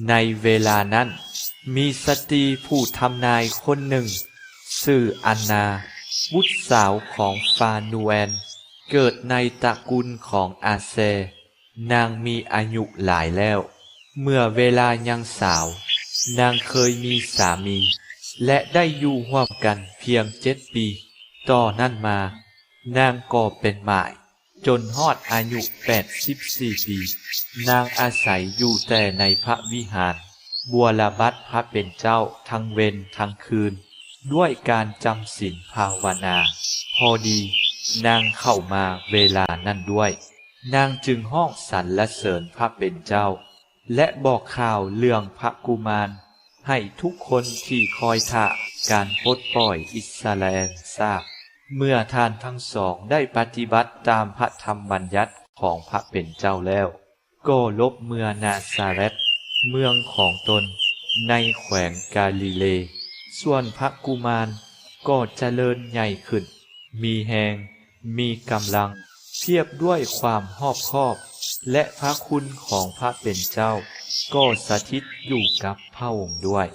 ໃນເວລານັ້ນ ມີສະຕີຜູ້ທຳນາຍຄົນໜຶ່ງ ຊື່ອັນນາ ບຸດສາວຂອງຟານູແອນ ເກີດໃນຕະກຸນຂອງອາແຊ. ນາງມີອາຍຸຫຼາຍແລ້ວ. ເມື່ອເວລາຍັງສາວ, ນາງເຄີຍມີສາມີ ແລະ ໄດ້ຢູ່ຮ່ວມກັນພຽງເຈັດປີ. ຕໍ່ນັ້ນມາ, ນາງກໍເປັນໝ້າຍ ຈົນຮອດອາຍຸແປດສິບສີ່ປີ. ນາງອາໄສຢູ່ແຕ່ໃນພະວິຫານ ບົວລະບັດພະເປັນເຈົ້າທັງເວັນທັງຄືນ ດ້ວຍການຈຳສິນພາວະນາ. ພໍດີນາງເຂົ້າມາເວລານັ້ນດ້ວຍ. ນາງຈຶ່ງຮ້ອງສັນລະເສີນພະເປັນເຈົ້າ ແລະ ບອກຂ່າວເລື່ອງພະກຸມານໃຫ້ທຸກຄົນທີ່ຄອຍຖ້າການປົດປ່ອຍອິດສະຣາແອນຊາບ. ເມື່ອທ່ານທັງສອງໄດ້ປະຕິບັດຕາມພະທຳບັນຍັດຂອງພະເປັນເຈົ້າແລ້ວ, ກໍຫຼົບເມືອນາຊາເຣດ, ເມືອງຂອງຕົນໃນແຂວງກາລີເລ. ສ່ວນພະກຸມານກໍຈະເລີນໃຫຍ່ຂຶ້ນ, ມີແຮງ, ມີກຳລັງ, ພຽບດ້ວຍຄວາມຮອບຄອບ, ແລະ ພະຄຸນຂອງພະເປັນເຈົ້າກໍສະຖິດຢູ່ກັບພະອົງດ້ວຍ.